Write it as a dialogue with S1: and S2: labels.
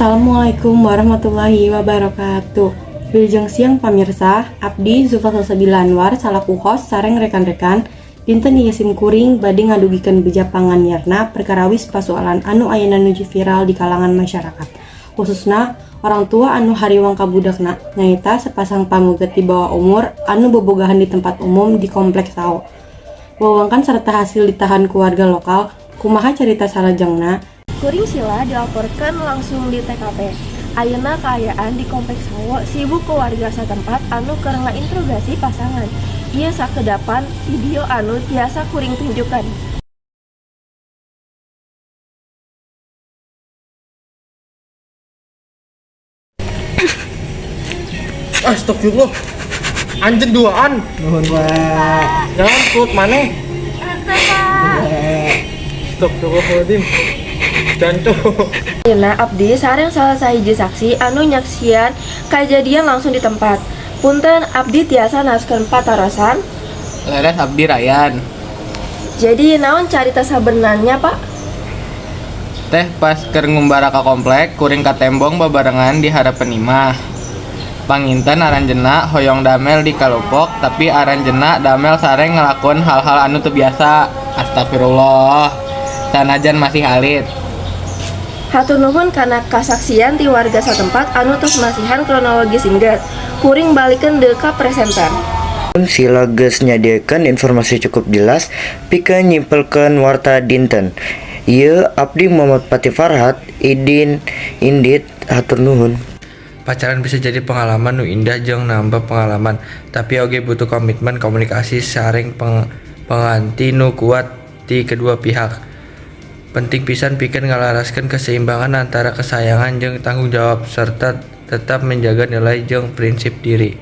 S1: Assalamualaikum warahmatullahi wabarakatuh. Wilujeng siang, pamirsa, abdi Zulfa Salsabila Anwar salaku host sareng rekan-rekan dinten ieu sim kuring bade ngadugikeun beja panganyarna perkarawis pasualan anu ayeuna nuju viral di kalangan masyarakat. Khususna orang tua anu hariwang ka budakna, nyaeta sepasang pameget di bawah umur anu bobogahan di tempat umum di Kompleks Sawo. Wewengkan serta hasil ditahan ku warga lokal, kumaha carita salajengna?
S2: Kuring Sila dilaporkan langsung di TKP. Ayeuna kaayaan di Kompleks Sawo sibuk ku warga satempat anu keur ngainterogasi pasangan. Ieu sakedapan video anu tiasa kuring tunjukkan.
S3: Astagfirullah. Anjir, duaan.
S4: Nuhun, Pak.
S3: Jangan perut maneh. Astagfirullahaladzim. Jancuk.
S2: Ayeuna abdi sareng salah sahiji saksi anu nyaksian kajadian langsung di tempat. Punten, abdi tiasa naroskeun patarosan?
S5: Leres, abdi Ryan.
S2: Jadi naon carita sabenerna, Pak?
S5: Teh, pas keur ngumbara ka komplek, kuring katembong babarengan di hareupeun imah. Panginten aranjeunna hoyong damel di kalupok, tapi aranjeunna damel sareng ngalakuan hal-hal anu teu biasa. Astagfirullah. Sanajan masih alit.
S2: Hatur nuhun kana kasaksian ti warga satempat anu tos masihan kronologi singkat. Kuring balikeun deui ka presenter.
S6: Sila geus nyadiakeun informasi cukup jelas pikeun nyimpulkeun warta dinten. Ieu abdi Muhammad Fatih Farhat idin indit, hatur nuhun.
S7: Pacaran bisa jadi pengalaman nu indah jeung nambah pengalaman, tapi oge butuh komitmen, komunikasi, sareng penganti nu kuat ti kedua pihak. Penting pisan pikeun ngalaraskeun keseimbangan antara kesayangan jeung tanggung jawab serta tetap menjaga nilai jeung prinsip diri.